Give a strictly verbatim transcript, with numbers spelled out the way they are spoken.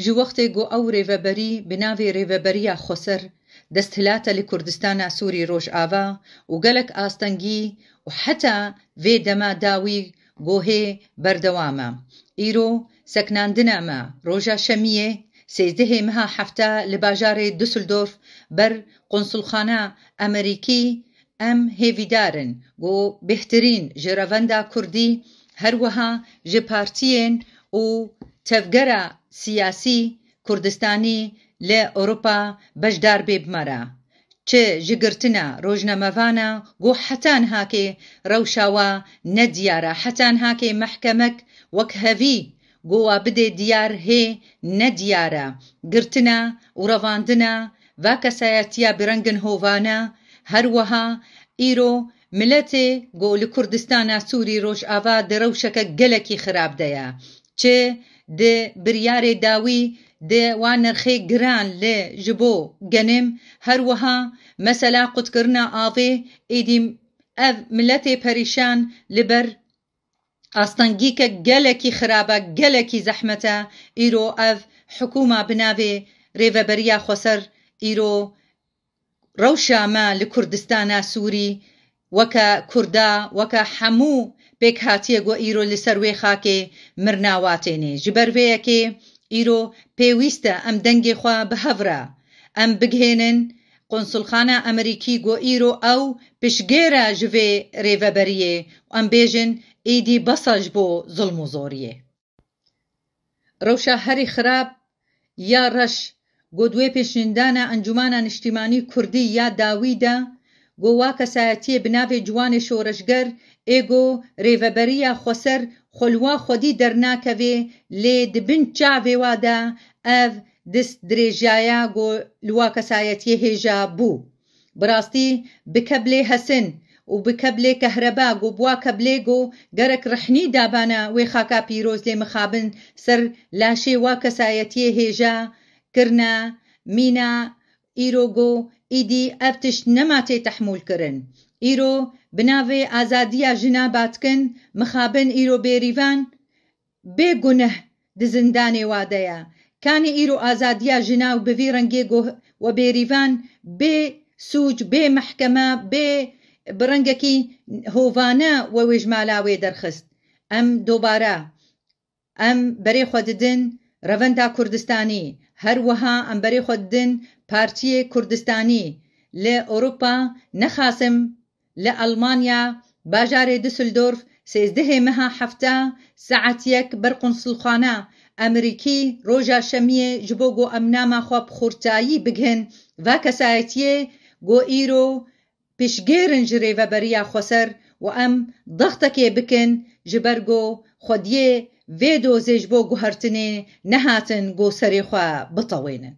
Ji wextê ku ew rêveberî bi navê Rêveberiya Xweser desthilate li Kurdistana Sûrî Rojava û gelek astengî û heta vê dema dawî gohê berdewam e. Îro seknandina me roja şemiyê sêzdehê meha hefta li bajarê Düsseldorf ber qonsulxana Amerîkî. Em hêvîdar in ku bêhtirîn ji revenda kurdî, her wiha ji partiyên û tevgera siyasî Kurdistanî li Ewropa beşdar bê bi me re. Çi ji girtina rojnamevana ku heta nihakê rewşa wa nediyar e, heta nihakê mehkemek wek hevî ku wa bidê diyar hê nediyar e. Girtina û revandina va kesayetiya bi rengin hovane, her wiha îro miletê ku li Kurdistana Sûrî Rojava di rewşeke gelekî xirab de ye. Çi di biryarê dawî di wa nirxê giran li ji bo genim, her wiha mesela qutkirina avê, êdî ev miletê perîşan li ber astengîke gelekî xirab e, gelekî zehmet e. Îro ev hikûma bi navê Rêveberiya Xweser îro rewşa me li Kurdistana Sûrî weke Kurda, weke hemû pêkhatiyê ku îro li ser wê xakê mirna wa tênê. Ji ber vê yekê îro pêwîst e em dengê xwe bi hev re em bigihênin qonsulxana Amerîkî ku îro ew piştgêr e ji vê rêveberiyê û em bêjin êdî bes e ji bo zilm û zoriyê. Rewşa herî xirab ya reş ku di wê pêşnîdana Encûmana Niştîmanî Kurdî ya dawî de ku wa kesayetiyê bi navê Ciwanê Şoreşger ê ku Rêveberiya Xweser xwe li wa xwedî dernakevê, lê di bin çavê wa de ev dest dirêjaya ku li wa kesayetiyê hêja bû. Bi rastî bi keblê hesin û bi keblê kehreba ku bi wa keblê ku gerek rehnî dabana wê xaka pîroz lê mixabin ser laşê wa kesayetiyê hêja kirine mîna îro ku îdî ev tişt nema tê tehmûl kirin. Îro bi navê azadiya jina batikin mixabin îro bêrîvan bê guneh di zindanê wa de ye. Kanî îro azadiya jina û bi vî rengê goh we bêrîvan bê sûc, bê mehkeme, bê bi rengekî hovane we wê ji mala wê derxist. Em dobare, em berê xwe didin revenda Kurdistanî, her wiha em berê xwe didin Partiyê Kurdistanî li Ewropa, nexasim li Elmanya, bajarê Düsseldorf, sêzdehê meha hefta, saet yek ber qonsulxana Amerîkî roja şemiyê ji bo ku em nama xwe bi xurtayî bigihin va kesayetiyê ku îro piştgêr in ji Rêveberiya Xweser û em dextekê bikin ji ber ku xwediyê vê dozê ji bo guhertinê nehatin ku serê xwe bitewênin.